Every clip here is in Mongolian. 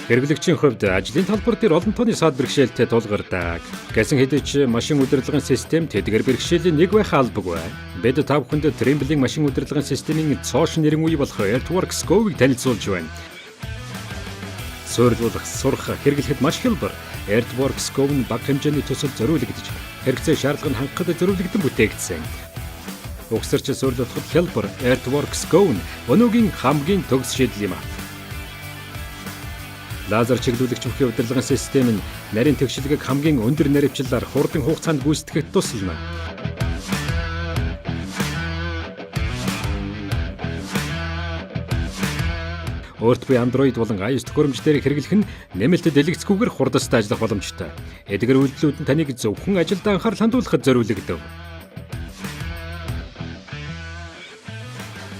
Хэрэглэгчийн хувьд ажлын талбар дээр олон тооны саад бэрхшээлтэй тулгардаг. Гэсэн хэдий ч машин удирдлагын систем тэдгээр бэрхшээлийн нэг байх албагүй. Бид та бүхэнд Trimble-ийн машин удирдлагын системийн цоош нэрэн үе болох Earthworks Go-г танилцуулж байна. Суурилуулах, сурах, хэрэглэхэд маш хялбар. Earthworks Go нь бага хэмжээний төсөл зориулагдаж, хэрэгцээ шаардлага нь хангахад зориулагдсан бүтээгдсэн. Угсарч суурилуулахад хялбар Earthworks Go нь өнөөгийн хамгийн төгс шийдэл юм. Лазер чиглүүлэгч бүхий удирдлагын систем нь нарийн тэгшилгээг хамгийн өндөр наривчлалаар хурдан хугацаанд гүйцэтгэхэд тусална. Өөрт буй Android болон iOS төхөөрөмж дээр хэрэглэх нь нэмэлт дэлгэцгүйгээр хурдастай ажиллах боломжтой. Эдгээр үйлдэлүүд нь таныг зөвхөн ажилд анхаарал хандуулахад зориулагдав.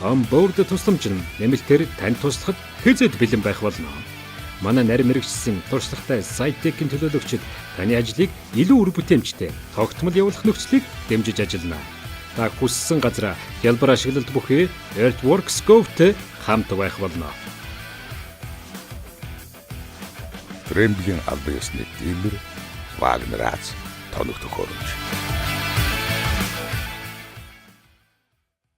Onboard тусламж нь нэмэлтээр танд туслахад хэзээд бэлэн байх болно. Манай нарийн мэргэшсэн туршлагатай SITECH-ийн төлөөлөгчид таны ажлыг илүү үр бүтээмжтэй тогтмол явуулах нөхцөлийг дэмжиж ажиллана. Та хүссэн газраа хялбар ашиглалт бүхий Earthworks Go-тэй хамт байх болно. Trimble-ийн албан ёсны дилер Вагнер Аз тоног төхөөрөмж.